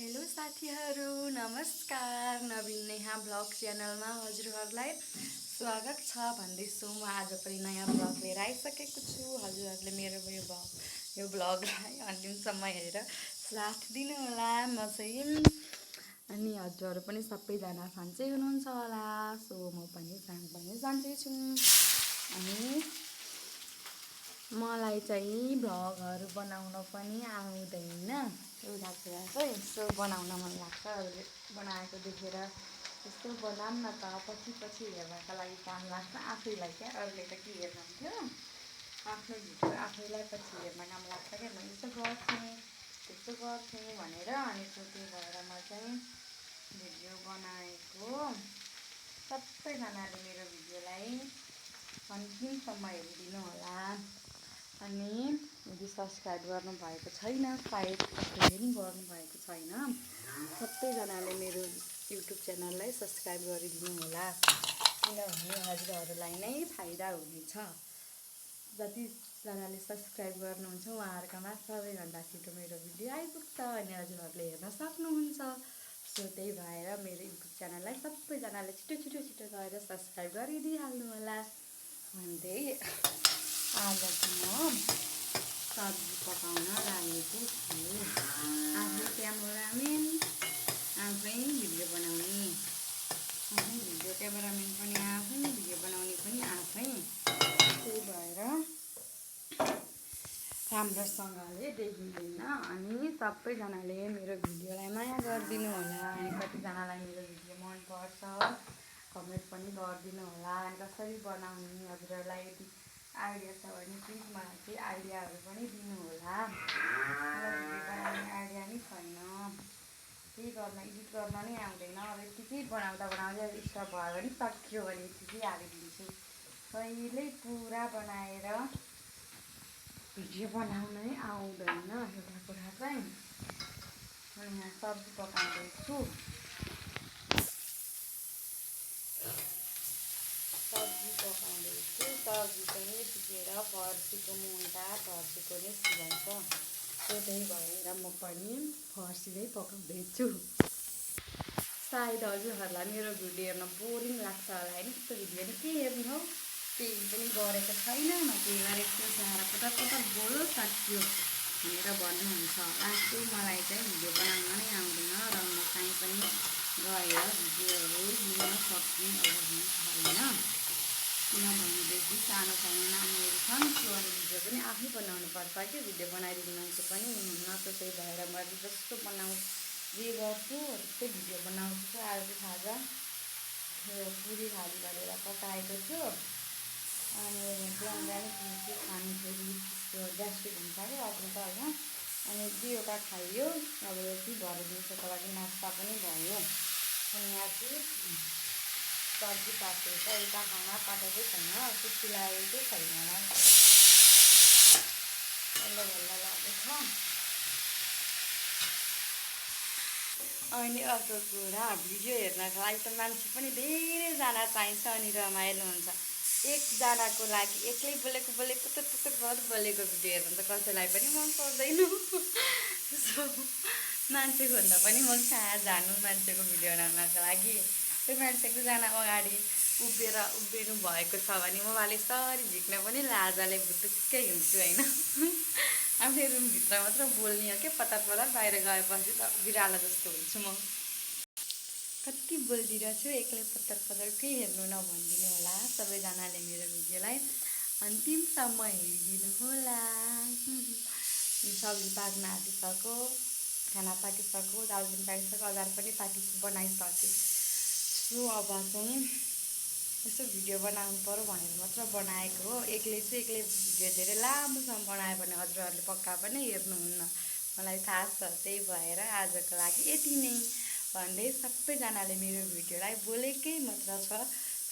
Hello साथीहरू, नमस्कार। नवीन Neha blog च्यानलमा हजुरहरूलाई स्वागत छ भन्दैछु। म आज पनि नयाँ ब्लग लिएर आइसकेको छु। हजुरहरूले मेरो यो ब्लगलाई अन्तिमसम्म हेरेर साथ दिनुहोला। म चाहिँ अनि हजुरहरू पनि सबैजना सन्चै हुनुहुन्छ होला। सो म पनि सन्चै छु। अनि मलाई चाहिँ भ्लगहरू बनाउन पनि आउँदैन। एउटा कुरा चाहिँ यसो बनाउन मन लाग्छ। अरूले बनाएको देखेर यस्तो बनाऊँ न त, पछि हेर्नका लागि काम लाग्छ आफैलाई। क्या अरूले त के हेर्नुहुन्थ्यो, आफ्नो भिडियो आफैलाई पछि हेर्न काम लाग्छ क्या। म यस्तो गर्थेँ त्यस्तो गर्थेँ भनेर। अनि त्यही भएर म चाहिँ भिडियो बनाएको। सबैजनाले मेरो भिडियोलाई अन्तिमसम्म हेरिदिनु होला। अनि यदि सब्सक्राइब गर्नुभएको छैन, सायद कसैले पनि गर्नुभएको छैन, सबैजनाले मेरो युट्युब च्यानललाई सब्सक्राइब गरिदिनु होला। किनभने हजुरहरूलाई नै फाइदा हुनेछ। जतिजनाले सब्सक्राइब गर्नुहुन्छ उहाँहरूकोमा सबैभन्दा छिटो मेरो भिडियो आइपुग्छ अनि हजुरहरूले हेर्न सक्नुहुन्छ। सो त्यही भएर मेरो युट्युब च्यानललाई सबैजनाले छिटो गएर सब्सक्राइब गरिदिइहाल्नु होला भन्दै आज चाहिँ म सब्जी पकाउन लागेको छु। आफै क्यामेराम्यान, आफै भिडियो बनाउने, आफै भिडियो क्यामेराम्यान पनि आफै, भिडियो बनाउने पनि आफै। त्यही भएर राम्रोसँगले देखिँदैन। अनि सबैजनाले मेरो भिडियोलाई माया गरिदिनु होला। अनि कतिजनालाई मेरो भिडियो मनपर्छ, कमेन्ट पनि गरिदिनु होला। अनि कसरी बनाउने हजुरहरूलाई यदि आइडिया छ भने प्लिज मलाई चाहिँ आइडियाहरू पनि दिनु होला। मलाई भिडियो बनाउने आइडिया नै छैन, केही गर्न एडिट गर्न नै आउँदैन। अब यत्तिकै बनाउँदा स्टप भयो भने सक्यो भने यत्तिकै हालिदिन्छु। कहिल्यै पुरा बनाएर भिडियो बनाउन नै आउँदैन एउटा कुरा चाहिँ। अनि यहाँ सब्जी पकाउँदैछु। सब्जी चाहिँ यतिखेर फर्सीको मुन्टा, फर्सीको नै सिजन छ। त्यही भएर म पनि फर्सी नै पकाउँदैछु। सायद हजुरहरूलाई मेरो भिडियो हेर्न बोरिङ लाग्छ होला होइन। यस्तो भिडियो नि के हेर्नु हौ, केही पनि गरेको छैन, न केही गरेको छु, पटक बोल्यो सक्यो भनेर भन्नुहुन्छ होला। त्यही मलाई चाहिँ भिडियो बनाउन नै आउँदैन र म कहीँ पनि गएर भिडियोहरू लिन सक्ने अवस्था छैन। किनभनेदेखि सानो नानीहरू छन्। सो अनि भिडियो पनि आफै बनाउनुपर्छ कि, भिडियो बनाइदिने मान्छे पनि हुनुहुन्न। सो त्यही भएर मैले जस्तो जे गर्छु त्यस्तै भिडियो बनाउँछु। आज खाजा यो पुरी खाली गरेर पकाएको छु। अनि बिहान के खानु, फेरि त्यसको ग्यास्ट्रिक हुन्छ क्या अझै त होइन। अनि दुईवटा खाइयो, अब यति भरे दिउँसोको लागि नास्ता पनि भयो। अनि यहाँ चाहिँ सब्जी पाकेको छ, एउटा खाना पाकेकै छैन, खुसी लागेकै छैन मलाई, बल्ल लागेको छ। अनि अर्को कुरा, भिडियो हेर्नको लागि त मान्छे पनि धेरैजना चाहिन्छ अनि रमाइलो हुन्छ। एकजनाको लागि एक्लै बोलेको पुतुक बोलेको भिडियो हेर्नु त कसैलाई पनि मन पर्दैन। सो मान्छे खोज्दा पनि म कहाँ जानु मान्छेको भिडियो बनाउनको लागि। त्यो मान्छे एकजना अगाडि उभिनु भएको छ भने म वाले सरी झिक्न पनि लाजले भुतुक्कै हुन्छु होइन। आफ्नै रुमभित्र मात्र बोल्ने हो क्या, पतार बाहिर गएपछि त बिरालो जस्तो हुन्छु म। कति बोलिदिरहेको छु, एक्लै पत्तर केही हेर्नु नभनिदिनु होला। सबैजनाले मेरो भिडियोलाई अन्तिमसम्म हेरिदिनु होला। सब्जी पाक्न आँटिसक्यो, खाना पाकिसक्यो, दालचिनी पाकिसक्यो, अचार पनि बनाइसकेँ। सो अब चाहिँ यसो भिडियो बनाउनु पऱ्यो भनेर मात्र बनाएको हो। एक्लै भिडियो धेरै लामोसम्म बनायो भने हजुरहरूले पक्का पनि हेर्नुहुन्न, मलाई थाहा छ। त्यही भएर आजको लागि यति नै भन्दै सबैजनाले मेरो भिडियोलाई बोलेकै मात्र छ,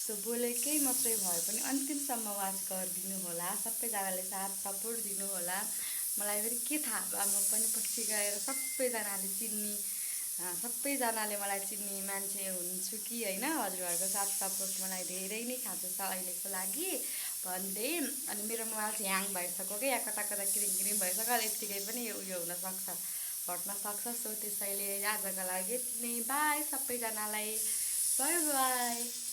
सो बोलेकै मात्रै भए पनि अन्तिमसम्म वाच गरिदिनु होला। सबैजनाले साथ सपोर्ट दिनु होला। मलाई फेरि के थाहा भयो, म पनि पछि गएर सबैजनाले मलाई चिन्ने मान्छे हुन्छु कि होइन। हजुरहरूको साथ सपोर्ट मलाई धेरै नै खाँचो छ अहिलेको लागि भन्दै। अनि मेरो मोबाइल चाहिँ ह्याङ भइसक्यो कि, या कता किरिङ भइसक्यो, यत्तिकै पनि उयो हुनसक्छ घट्न सक्छ। सो त्यसैले आजका लागि यति नै। बाई सबैजनालाई, बाई बाई।